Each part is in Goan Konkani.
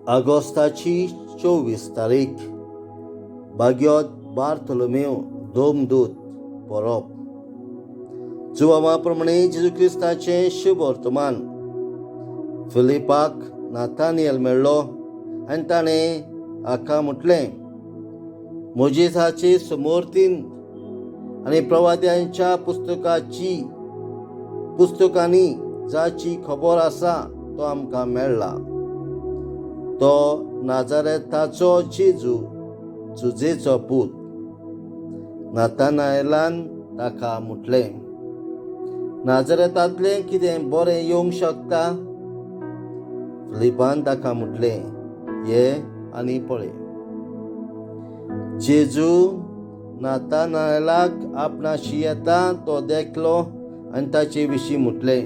ऑगस्टाची 24 तारीख, बाग्योत बार्थोलोमेव दोमदूत परब. जुवामा प्रमाणे जेजू क्रिस्ताचें शुभ वर्तमान. फिलिपाक नाथानियल मेळ्ळो आनी ताणें हाका म्हटलें, मोजेसाचे समोर्तीन आनी प्रवाद्यांच्या पुस्तकांनी जाची खबर आसा तो आमकां मेळ्ळा, तो नाजारेताचो जेजू, जुजेचो पूत. नातानायलान ताका म्हटलें, नाजरेतांतलें कितें बरें येवंक शकता? फिलिपान ताका म्हटलें, ये आनी पळय. जेजू नातानायलाक आपणाशी येता तो देखलो आनी ताचे विशीं म्हटलें,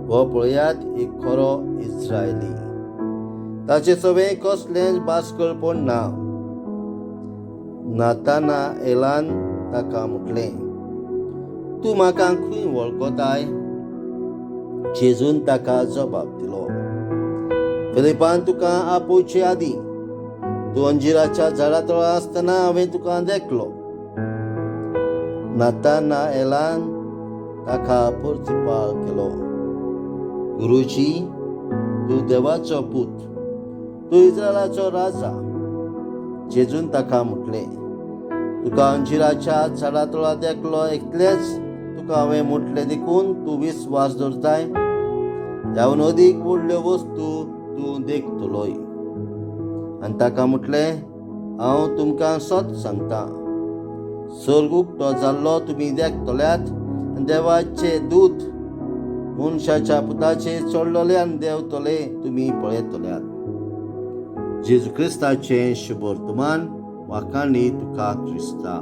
हो पळयात एक खरो इस्रायली, ताचे सवें कसलेंच बास्कळपण ना. नातानाएलान ताका म्हटलें, तूं म्हाका खंय वळखताय? जेजून ताका जबाब दिलो, फिलिपान तुका आपोवचे आदीं तूं अंजिराच्या झाडा तळा आसतना हांवें तुका देखलो. नातानाएलान ताका प्रतिपाळ केलो, गुरुजी, तूं देवाचो पूत, तूं इस्रायलाचो राजा. जेजून ताका म्हटलें, तुका अंजिराच्या झाडा तळा देखलो इतलेंच तुका हांवें म्हटलें देखून तूं विस्वास दवरताय? ह्याहून अदीक व्हडल्यो वस्तू तूं देखतलोय. आनी ताका म्हटलें, हांव तुमकां सत सांगता, सर्ग उक्तो जाल्लो तुमी देखतल्यात आनी देवाचे दूत मनशाच्या पुताचे चडलेले आनी देंवतले तुमी पळयतल्यात. जेजू क्रिस्ताचें शुभ वर्तमान. वाखाणी तुका क्रिस्ता.